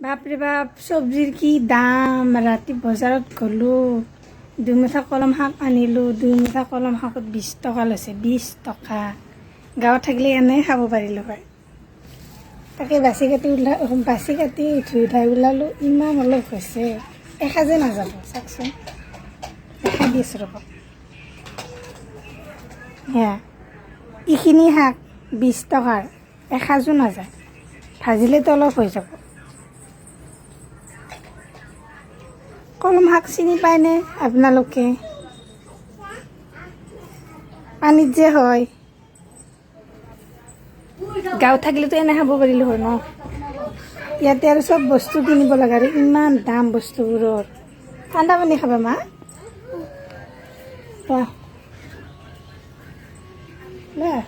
বাপৰে বাপ, চব্জিৰ কি দাম! ৰাতি বজাৰত গ'লোঁ, দুইমুঠা কলম শাক আনিলোঁ। দুইমুঠা কলম শাকত 20 টকা লৈছে, 20 টকা। গাঁৱত থাকিলে এনেই খাব পাৰিলোঁ হয়। তাকে বাচি কাটি বাচি কাটি ধুই ধাই ওলালোঁ। ইমান অলপ হৈছে, এসাঁজে নাযাব। চাওকচোন, দেখাই দি আছোঁ, ৰ'ব। সেয়া এইখিনি শাক 20 টকাৰ, এসাঁজো নাযায়। ভাজিলেতো অলপ হৈ যাব। কলম শাক চিনি পায়নে আপোনালোকে? পানীত যে হয়। গাঁৱত থাকিলেতো এনে খাব পাৰিলোঁ হয় ন? ইয়াতে আৰু চব বস্তু কিনিব লগা আৰু ইমান দাম বস্তুবোৰৰ। ঠাণ্ডা পানী খাবা মা? লোৱা, লোৱা।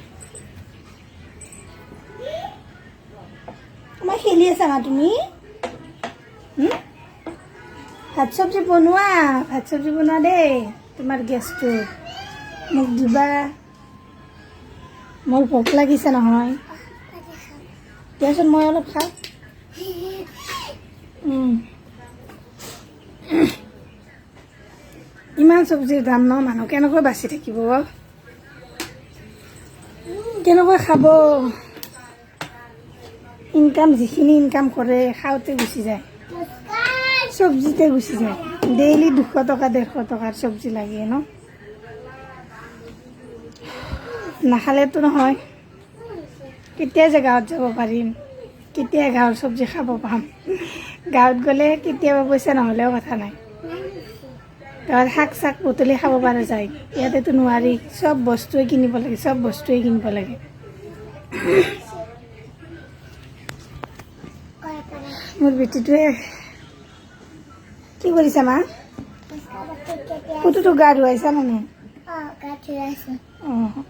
আমাৰ খেলি আছা মা তুমি? ভাত চব্জি বনোৱা, ভাত চব্জি বনোৱা দেই। তোমাৰ গেছটো মোক দিবা, মোৰ ভোক লাগিছে নহয়। দিয়াচোন, মই অলপ খাওঁ। ইমান চব্জিৰ দাম ন? মানুহ কেনেকৈ বাচি থাকিব? কেনেকৈ খাব? ইনকাম যিখিনি ইনকাম কৰে, খাওঁতে গুচি যায়, চব্জিতে গুচি যায়। ডেইলি 200 টকা, 150 টকাৰ চব্জি লাগে ন? নাখালেতো নহয়। কেতিয়া যে গাঁৱত যাব পাৰিম, কেতিয়া গাঁৱৰ চব্জি খাব পাম! গাঁৱত গ'লে কেতিয়াবা পইচা নহ'লেও কথা নাই, গাঁৱত শাক চাক বুটলি খাব পৰা যায়। ইয়াতেতো নোৱাৰি, চব বস্তুৱে কিনিব লাগে, চব বস্তুৱে কিনিব লাগে। মোৰ বেটিটোৱে কি কৰিছা মা? পুতুটো গা ধুৱাইছা মানে? অঁ।